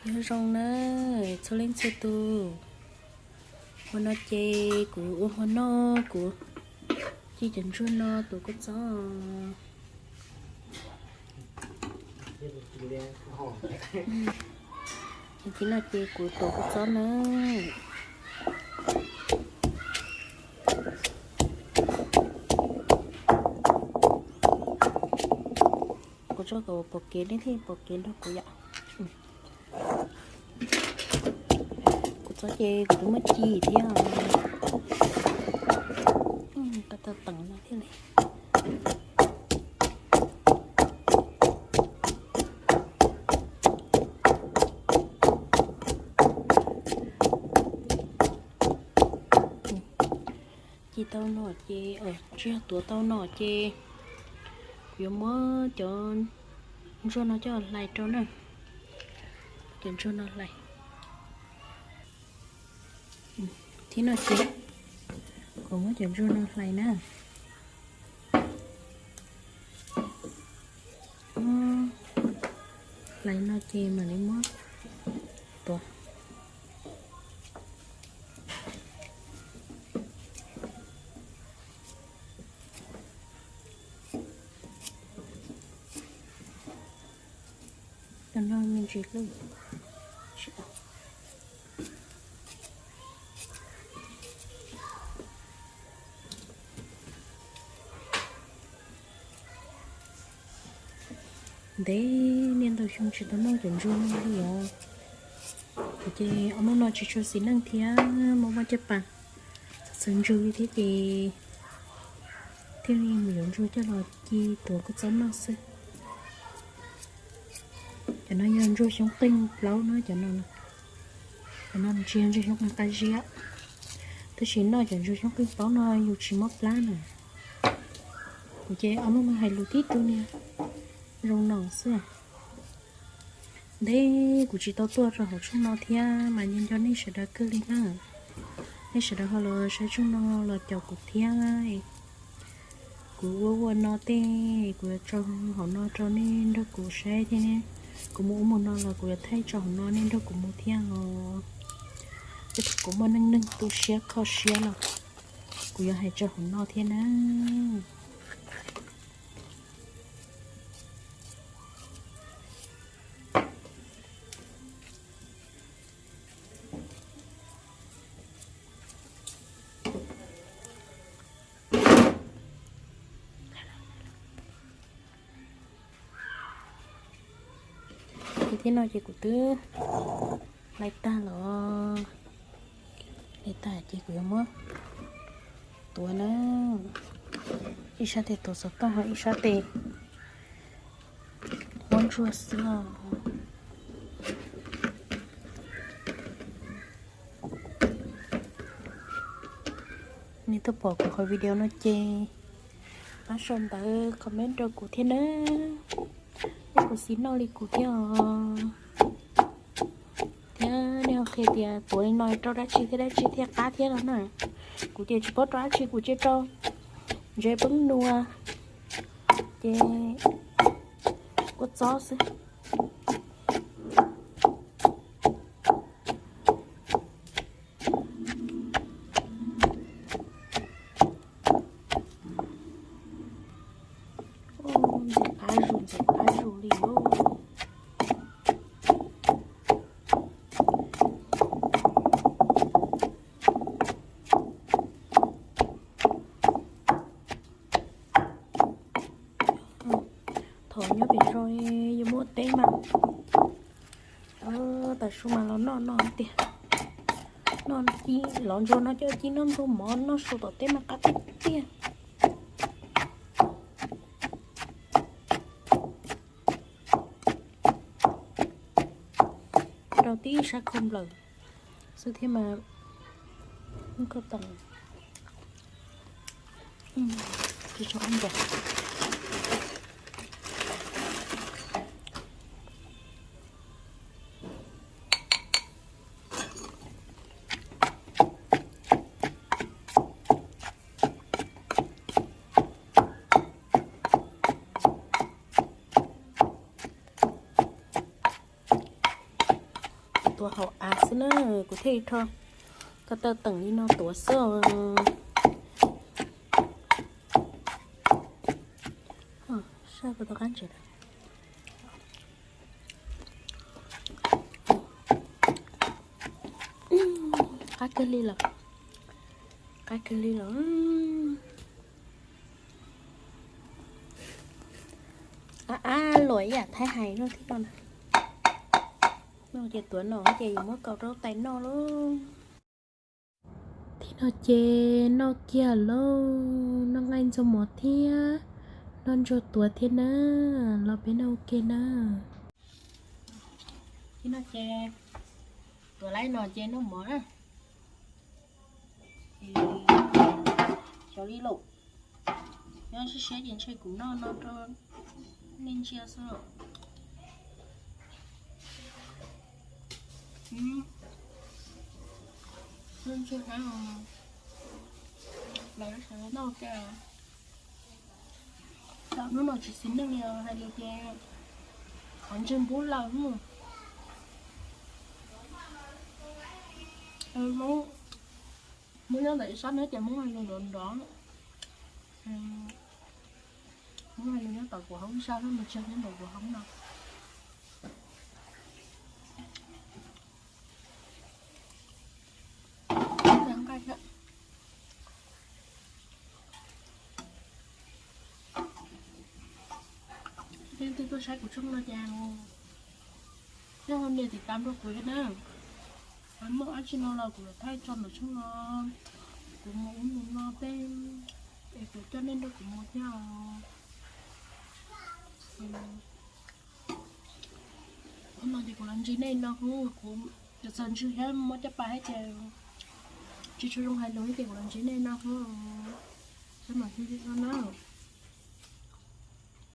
Nyob zoo na txhua leej txhua tus. Hmo no ces kuv ua hmo noj, kuv ci cov ntsuag no tuav kua txob. Ces no ces kuv tuav kua txob na. Kuv tso kom pom kev nej thiaj pom kev nrog kuv yom. Kuv txob ces kuv twb muab ci thiab. Tau teev no thiaj li. Ci tau no ces, tsis yog, tuav tau no ces kuv yuav muab cov ntsuag no coj hlais rau na. Cov ntsuag no hlais. Thib no ces kuv muab cov ntsuag no hlais na. Hlais no ces mam li muab tuav. Cov no me ntsis lwj. Ntev niaj ntau xyoo tsis tau noj cov ntsuag no li os. Kuv ces ob hnub no tsis tshua xis neej thiab, mob mob caj pas, txhawv ntswg li thiab ces thiaj li mus yuav ntsuag coj los ci tuav kua txob noj xwb. Cov no yog ntsuag xyoob qeej plaub na, cov no, cov no tsis yog ntsuag xyoob qeej qab ziab, tab sis noj cov ntsuag xyoob qeej plaub no yus tsis mob plab na. Kuv ces ob hnub no hais lus tib tug niag zoo no xwb. Ntev kuv tsis tau tuaj rau hauv tshooj no thiab mas nco nco nej sawv daws kawg li na. Nej sawv daws ho los saib tshooj no los caum kuv thiab. Kuv ua ua no tej kuv yuav tso hauv no rau nej nrog kuv saib thiab. Kuv mus ub mus no los kuv yuav thaij tso hauv no nej nrog kuv mus thiab os. Tej thaum kuv muaj neej neeg tu siab kho siab los kuv yuav hais tso hauv no thiab na. Ces thib no ces kuv twb hlais tag los, hlais tag ces kuv yuav muab tuav na. Ib sab tes tuav xov tooj ho ib sab tes muab ntsuag xwb os. Nej tuaj pom kuv qhov video no ces pab sau ntawv comment rau kuv thiab na. Peb kuv xis noj li kuv thiab os. Thiab nej ho qhia tias tuav li no rau dab tsi thiab dab tsi thiaj qab thiab no na. Kuv ces tsis paub rau dab tsi, kuv cia rau ntsev peeb nua ces kua txob xwb. Ntxim qab zus, ntxim qab zus li lauj. Thaum nyob pem zos yuav muaj teb mas, tav su mas los noj no tiag. Noj ci, lov ntsuag no coj ci noj ntsuag mov noj su tom teb mas qab tiag tiag. Rau tib sab khau nplawm xwb thiab mas. Koj tau tsis tso npa. Tuav hauv av xwb na, kuv thiaj li rho ko taw teem li no tuav xwb. Saj puas tau qab ntses? Qab kawg li lawm, qab kawg li lawm. Ab, ab luam ib yam Thaib hais no thiab no na. No ces tuav no ces yuav muab kaus rau tais noj lauj. Thiab no ces noj kiag lauj, noj nqaij ntxuag mov thiab noj ntsuag tuav thiab na. Los peb noj ua ke na. Thiab no ces tuav laib no ces noj mov na. Xyov li lauj, nyob siab siab ces ntshe kuv noj no rau nej ntsia xwb. Ntsuag hnab, lawv sawv daws noj ua ke. Tam hnub no tsis xis neej li hais lus ces qhov ntsej npub lawm. Hmoob nyob ntawm ib sab neb ces Hmoob hais lus nrov nrov. Hmoob hais lus nyob tom kuv hoob, ib sab neb mus tseg nyob ntawm kuv hoob no. Leej twg tuaj saib kuv tshooj no ces nej ho nias tiv tam rau kuv thiab na. Muaj dab tsi no los kuv yuav thaij tso ntawm tshooj no, kuv mus ub mus no tej, es kuv coj nej nrog kuv mus thiab os. Hnub no ces kuv los ntsib nej no xwb, kuv txawm ntswg thiab muab caj pas thiab ces tsis tshua zoo hais lus thiab ces kuv los ntsib nej no xwb. Seb mam sib ntsib dua na.